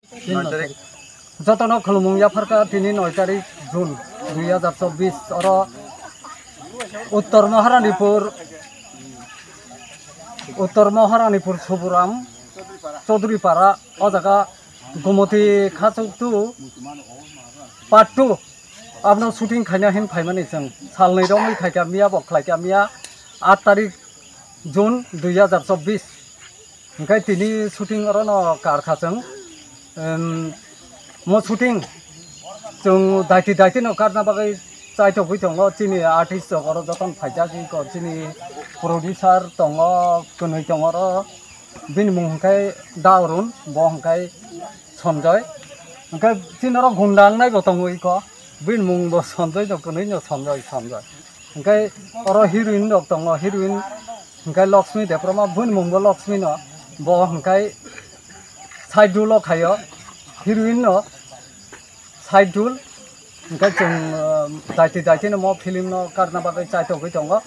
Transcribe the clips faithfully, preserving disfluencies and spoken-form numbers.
Jotono khulumung yapharkha tini noi tarik June dui hajar chobbish oro Uttor Maharanipur, Uttor Maharanipur Suburam Chaudhuripara o jaga Gomoti Khachuktu part two abono shooting khaina hin phaimani chwng salnwi romwi khaikha miya bo khlaikha miya aat tarik June dui hajar chobbish. Hingke tini shooting orono karkha chwng, em, mo shooting chwng daiti daiti no karna bagwi chaitogwi tongo. Chini artist rok oro jotono phaijak iko, chini producer tongo, kwnwi tongo oro, bini mung hwnkhe Daurun, bo hwnkhe Sanjoy. Hwnkhe chini oro gunda wngnai bo tongo iko, bini mung bo Sanjoy no, kwnwi no Sanjoy, Sanjoy. Hwnkhe oro heroine rok tongo, heroine hwnkhe Laxmi Debbarma, bini mung bo Laxmi no, bo hwnkhe side role o khaio, heroine no side role, hwnkhe chwng, uh, daiti daiti no mo film no karna bagwi chaitogwi tongo.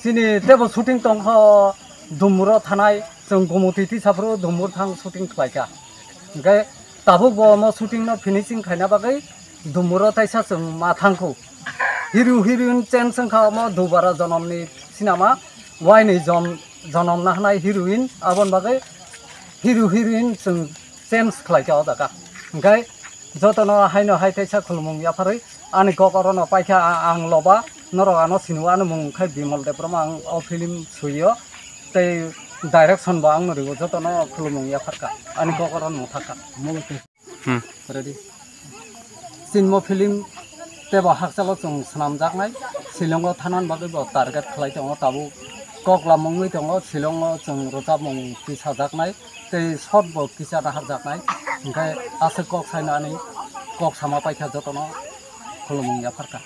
Chini tebo shooting tongkha o Dumbur o thanai, chwng Gomoti tisaphuru Dumbur thang shooting khlaikha. Hwnkhe tabuk bo omo shooting no finishing khaina bagwi Dumbur o taisa chwng ma thangkhu. Hero heroine change wngkha omo dubara jonomni sinama, waini jom-, jonom nahnai heroine, aboni bagwi hero heroine chwng change khlaikha o jaga. Hwnkhe jotono haino hai teisa khulumung yapharwi ani kok orono paikha a-, ang loba, norok ano siniwo, ani mung khai Bimal Debbarma, ang o film suio, tei direction bo ang no rio, jotono khulumung yapharkha, ani kok orono mung thakha. Hmm. Ready. Sinmo film tebo hakchalo chwng swnamjaknai, Shillongo thanani bagwi bo target khlai tongo, tabuk koklam wngwi tongo, Shillongo chwng rwchapmung tisajaknai, tei shot bo kisa naharjaknai, hwnkhe aswk kok saino ani kok sama paikha jotono khulumung yapharkha.